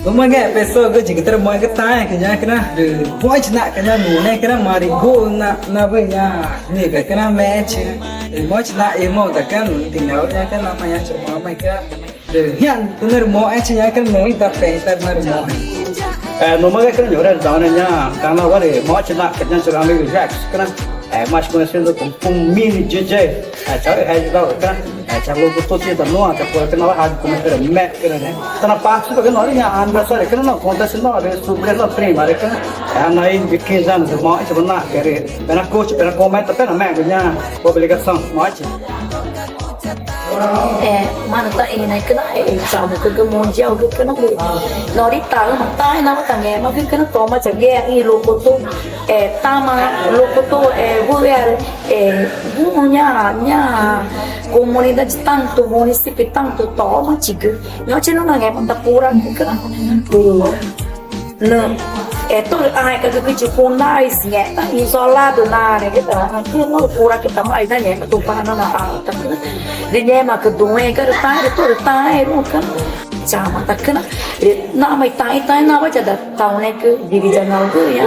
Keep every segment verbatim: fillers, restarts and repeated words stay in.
Nuxmaxẽ, pessoa, rü yigü tarümoxẽ ga taãẽgü ñaxü̃cüna rü moxẽchi naxca̱x ñaã ngunexü̃cüna marü guxü̃ nawa ñaã nügücüna mexẽchi. Rü moxẽchi naxca̱x imoxü̃ taca nunti ngau ñaxü̃cüna namaã ñaã churamaxẽma ñaxü̃cüna rü ñaã narümoxẽchi ñaxü̃cüna nüxü̃ itape̱xẽ tarümoxẽ. Nuxmaxẽ, ñuxre rü daanewa ñaã canawa rü moxẽchi naxca̱x ñaã churamaxã Jackson, cana é mais conhecido como Mini D J. Chaueneẽgü, cana é locutor tiã da nuã, tá por aqui na rádio, como é que era, Mac, né? Tá na parte, porque não é aniversário, que não acontece, não, é sobrinha da prima, né? É a Nair de quinze anos, irmão, a gente vai lá, quer, pena curte, pena comenta, pena mega, minha obrigação, mate. E, mana ta ina cana, e, samu cana mundial cana, norĩ taxüma taãẽ nawa tangẽxmagüxü̃ cana toma chaguea i locutor, e, tama locutor, e, wüxiarü, e, guxü̃ ñaã, ñaã comunidade tanto, município tanto, toma chigü. Ñu̱xũchi nangẽxma tapuracü cana. Nüxü̃, e, tórü ãẽ̱xgacü cüchi Funais ngextá isolado naãneẽgü, cana puracü tama i nangẽxma Tupana naxata. Rü ngẽmaãcü duü̃xẽgü rü taãẽ rü tórü taãẽruü̃ cana. Chama ta cana rü namaã i taãẽ i taãẽ nawa ya da taunecü yigü yangaugü ya.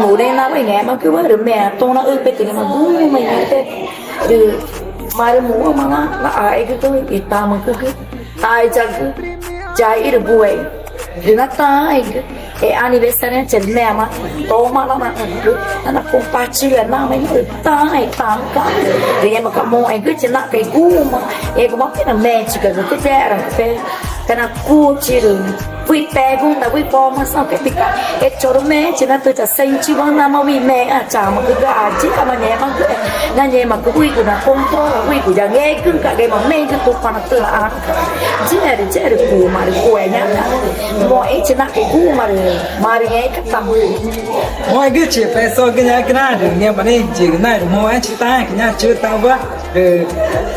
Nuré nawa i ngẽxmagüwa rü meã tonaxüpetü ngẽma guxü̃ma i ngẽma rü marü muxü̃ma na naxaegügü i tamücügü. Taiyagü, yaixĩ rü buei rü nataãẽgü. E aniversário ñaã chama namaã toma nanaxü̃gü, nana compartilha namaã i taãẽ, taãẽ, taãẽ. Rü ngẽmaca̱x moxẽgüxü̃chi naxca̱x i guxü̃ma, ngẽxguma pena mexẽchigagü cana yexeraãcü pe cana curte rü wüxi pega na wüxi formação que fica. E chorumexẽchi na tüxü̃ ta sentindo namaã wüxi mexẽchama cüga yixema ngẽmaãcü, na ngẽmaãcü wüxigu na controla, wüxigu yangegüxü̃ca̱x, ngẽma mexü̃gü Tupana tüxü̃ naxãcü. Yixerü, yixerü cuma rü cueña moxẽchi naxca̱x i guxü̃ma rü marü ngẽxguma. Moxẽgüxü̃chi pessoa ñaxü̃cüna rü ngẽma nixĩ yigü na rü moxẽchi taãẽgü ñaã chütaxü̃wa rü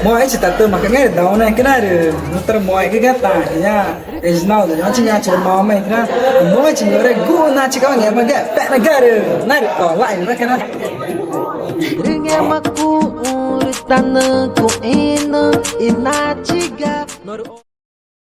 moxẽchi ta tümaca̱x ngexü̃ daunecüna rü nuã tarümoxẽgü ga taãẽgü ñaã Reginaldo, ñu̱xũchi ñaã churamaxẽma ñaxü̃cüna, moxẽchi ñuxre guxü̃ nachicawa ngẽmaãcü pena ga rü narü tolaxü̃ nacüna. Rü ngẽma cuxü̃ rü tanücuxĩnü i nachiga norü